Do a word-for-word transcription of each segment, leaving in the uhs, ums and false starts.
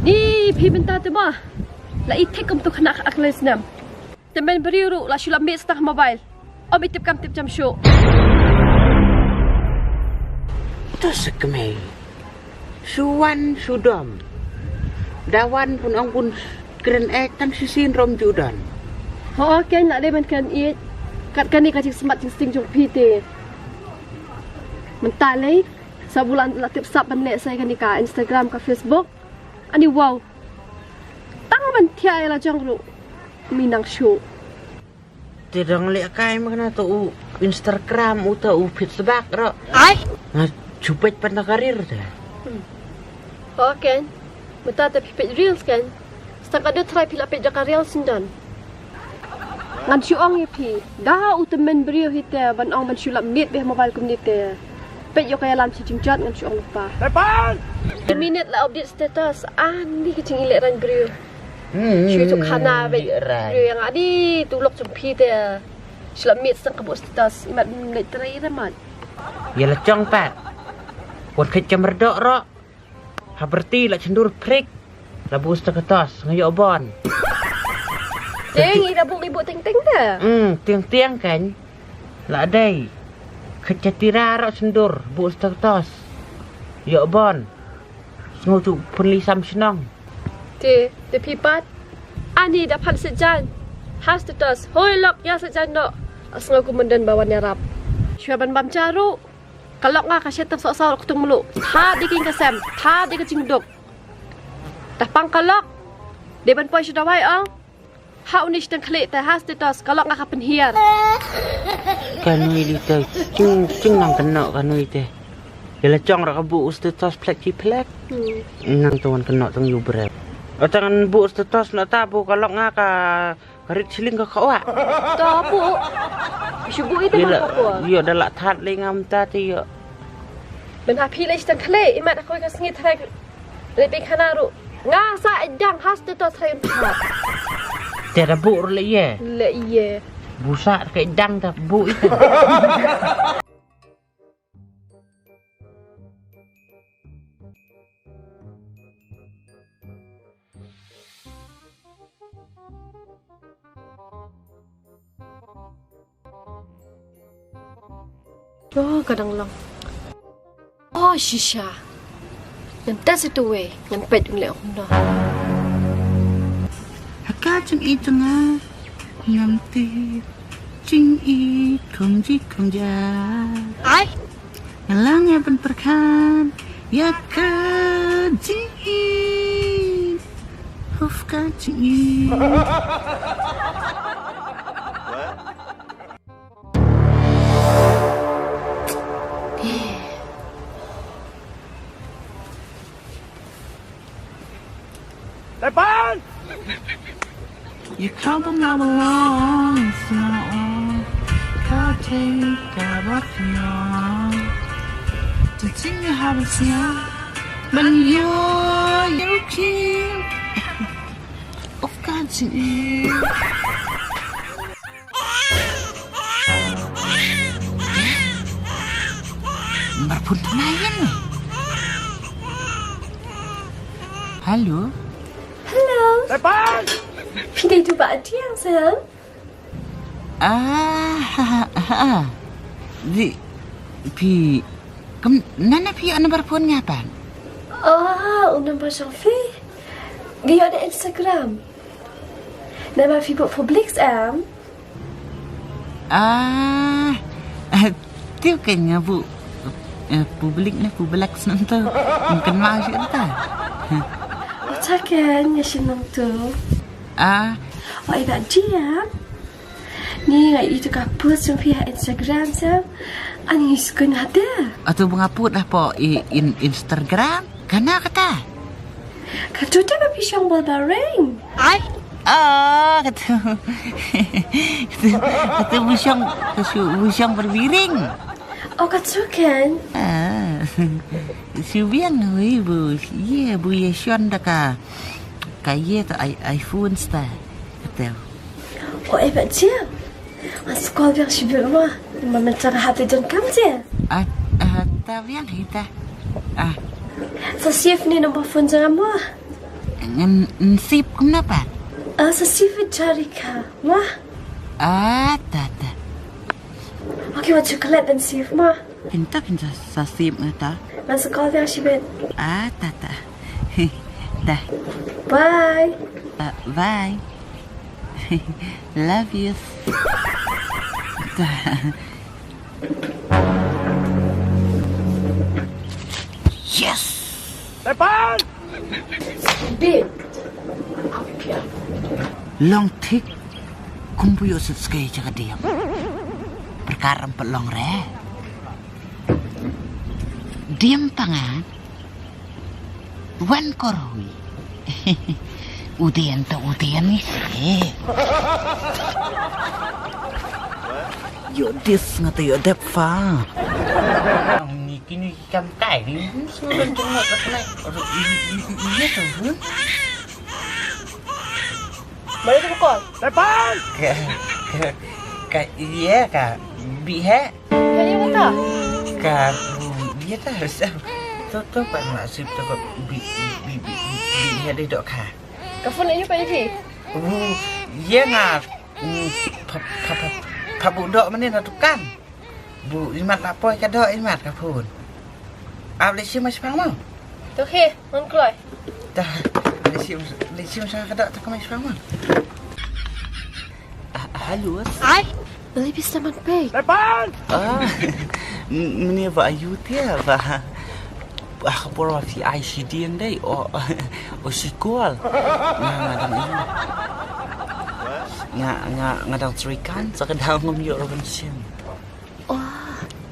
Ni phi mynta te mo. La i thik kum tu khynnah ka akhlai snem. Te men briew ruh la shu la mih stang mobile. Ym i tip kam tip jam shuh. To sa kmie. Shu wan shu dom. Da wan bun ong bun kren eh tang shisien rom ju don. Ho ken la dei ban kren ïeit. Kat kane ka jingsmat jingsting jong phi te. Mynta lei sa bulan la tip sap ban leh sa kane ka Instagram ka Facebook. Ani wow. Tang ban thiah ïa la jong ruh. Mi nang shu. Te dang leh kai ma kane to u Instagram u to u pit sebak ro. Ai. Nga chupet pan na karir te. Okay. Mynta te phi peit reels kan. Stang ka dei try phi la peit da ka reels sendon. Ngan shu ong ïa phi. Da u tymmen briew hi te ban ong ban shu lap miet beh mobile kumne te. Peit ïoh ka ïalam shi jingjot ngan shu ong lypa. Tepan! Te minit la update status. Ani ka jingïaleh rang briew. Hmm, shu tu khana beh. Ïaleh rang. Briew ïa nga di tu lok jong phi te. Shu lap miet stang ka buh status. Imat leit trei re mat. Ïa la chong pat. Wat khet ka merdok ro. Ha berti la chendur prik. La buh status nga ïoh bon. Teng i da buh i buh teng teng da. Hmm, teng teng kan. La dei. Khet ka tira ro chendur buh status. Ïoh bon. Sngew tu pynli sam shnong. Te, te phi pat. Ani da phan sejan. Ha status. Hoi lok ïa sejan no. Sngew kumne don ba wan ïarap. Shuwa ban bam jaru. Ka lok nga ka shet tam soh soh ktung mluh. Tha dei ka ïing ka sem, tha dei ka jingduk. Tah pang ka lok. Dei ban poi sha dawai ong. Ha u nish tang khlieh te ha status ka lok nga ka pynhiar. Ka nui li te jing jing nang kynnoh ka nui te. Ïa la chong ra ka buh u status phlek ki phlek. Hmm. Nang tang wan kynnoh tang yu brep. Tang buh status na ta buh ka lok nga ka Ka rit shilling ka khawa. To pu. Shu bu ite. Ila, ma ko. Yo da la that le ngam ta te yo. Ben ha phi le stan khle imat ko ka sngi threk. Le pe khana ru. Nga sa idang has te to threk. Te da bu le ye. Le ye. Bu sa ka idang ta bu ite. Oh, ka dang long. Oh, shisha. Ngan test ïa uwei, ngan peit un leh kumno. Ha ka jingïeit jong nga, ngam tip jingïeit kham ji kham ja. Ai. Nga la ngai ban pyrkhat ïa ka jingïeit. Of ka jingïeit. Tepan! You come from now along, it's not all. Ka take ka ba fion. To think you have a fion. When you're, you're king. Of course you. Number phone pernah ni. Hello. Hello. Tepan! Phi dei tu ba Adiang, sayang? Ah, ha, ha, ha. Di, phi, kam, nana phi ïoh number phone nga pat? Ah, u number jong phi. Nga ïoh na Instagram. Namar phi buh public em? Ah, eh, tip ka nga buh, eh, public ne public snem tu. Mungkin mau sih ta. Ocha ken nga sih nang tu. Ah. Oh, iba dia. Ni nga itu ka post jong phi ha Instagram sa. Ani skun hada. Atu bunga put lah po i in Instagram. Kana kata? Katu te ba pishong bol baring. Ai. Oh, katu. Katu, katu bushong, katu bushong berbiring. Oh, katu kan? Ah. Subiang wi bu. Ye bu ye shon da ka. Ka ye ta i-, iPhone sta. Katu. Oh, eh, ba jia. Mas call biang shi biang ma. Ma men chang hati jan kam jia. Ah, ah, ta biang hita. Ah. Sa save ne number phone jong nga mo. Ngan save kumno pat? Ah, sa save ïa Charika mo. Ah, ta ta. Okay, wat chocolate ban save mo. Pynta pynta sa save nga ta. Ngan sa call ïa shibit. Ah, ta ta. Ta. Bye. Ah, bye. Love you. Ta. Yes! Tepan! Din. Long thik. Kumbu yo subscribe jaga diam. Perkara empat long re. Diam pangan. Wan korhui. Udian ta udian ni se. Yo dis nga ta yo dep fa. Ni kini kam kai ni sudah tengok kat sana. Iya tu. Mana tu kau? Tepan. Ka ka ka iya ka bi he. Ka iya kata. Ka bu iya ta resep. Tu tu pa nasib tu ka bi bi bi bi he dei dok ka. Ka phone ayu pa ipi. Bu iya nga. Pha pha pha bu dok mane na tukang. Bu imat la poi ka dok imat ka phone. Ap le sim mas pang mo. Tu he, ngan kloi. Dah, le sim le sim sa ka dok tu ka mas pang mo. Halo. Ai, beli bisa man pe. Tepan. Ah, mene ba ayu tia ba. Ah, por wa fi ai shi dien dei o o shi kol. Nga nga dang ayu. Nga nga nga dang trikan sa ka dang ngam yo ro ban sim.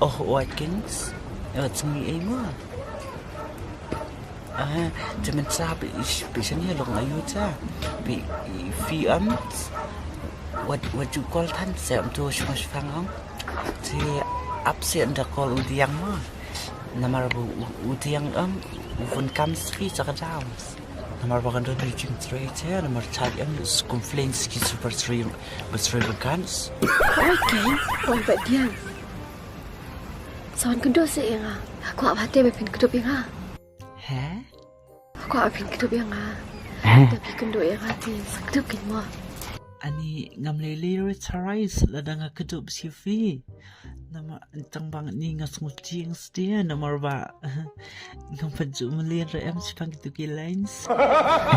Oh, Watkins. Wat sngi ei mo. Ah, te mynta sa bi bi shane long ayu ta. Bi fi am. Wat wat ju kol tan se am tu shma shfang am. Te ap se anda kol u diang mo. Namar bu u diang am u fun kam sfi sa ka dam. Namar ba kan don ni jing trei te namar chai am complaints ki super trei. Bas rei ba kan. Oi ken, oi ba diang. Sa wan kynduh seh ïa nga. Nga kwah ba te ba phin kdup ïa nga. He? Nga kwah ba phin kdup ïa nga. He? Da phi kynduh ïa nga te sa kdup kin mo. Ani ngam lei lei re tharai lada nga kdup sha phi. Namar tang bang ni nga sngew tieng stia namar ba ngam pat ju mlien re em sha pang kitu ki lines.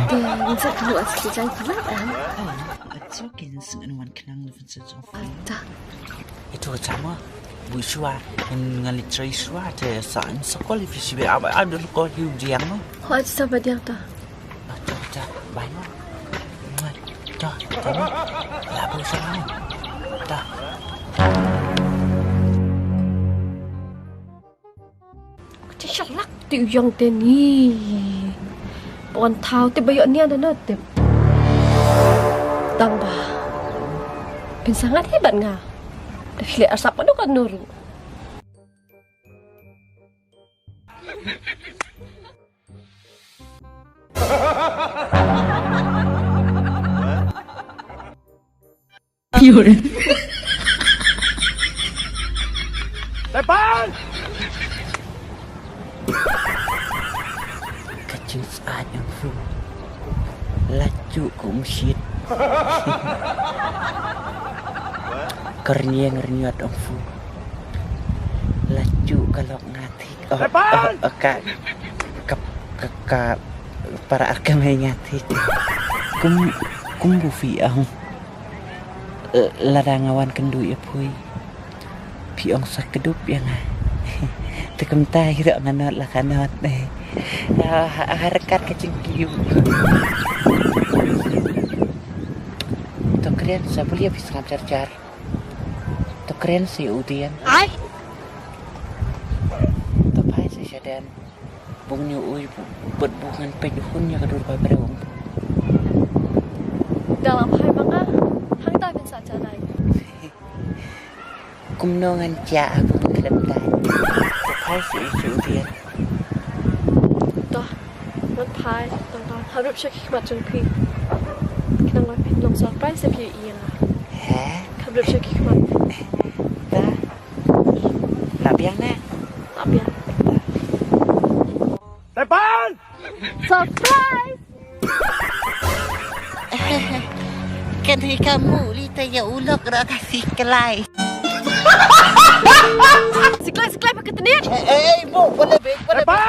Te ngin sa kynduh sa ki jang ki mat em. Acho kin sngewbha wan khnang na phin sa jong phi. Ata. Itu ka chama. Bu shuwa ngan li try shuwa te sa in sa call if you be ab ab dul call you diang mo. Ho aja sa ba diang ta. Ata ata bai mo. Ata ata mo. La bu sa mo. Ata. Te shalak te u ïong te ni. Pon thaw te ba ïoh nia da na te. Tang ba. Pynsangat hi bad nga. Te shle asap adu ka nuru. Tepan! Ka jingsat ïa u Fu. La ju ka umshit. Ka rynïeng rynïot u Fu. La ju ka lok nga thik. Oh, oh, oh, ka, ka, ka, ka para ar ka mei nga thik. Kum, kum bu phi ong. Eh, lada nga wan kynduh ïa phi. Phi ong sa kdup ïa nga. Te kumta hi ruh nga not la ka not. Ha, ha, ha ryngkat ka jingkiew. To kren sa bul ïa phi sngap jar jar. To kren sa ïa u Dian. Ai. To phai sa shaden. Bung ñu ui bad bu ngan peit hun ïa ka dur ba breu. Da la phai ma nga hangta phin sa jalai. Kumno ngan cha a bung khlem tai. Phai si u si u tian. Dah ngan phai tang tang ha rup sha ki khmat jong phi. Khnang ba phin long surprise ïa phi ïa nga. He? Ha rup sha ki khmat. Dah. Lah biang ne? Lah biang. Surprise! Kan hi ka mu li ta ya ulok ra ka si kelai. Siklai, siklai pakai tenit. Eh, eh, eh, bu, boleh bek, boleh bek.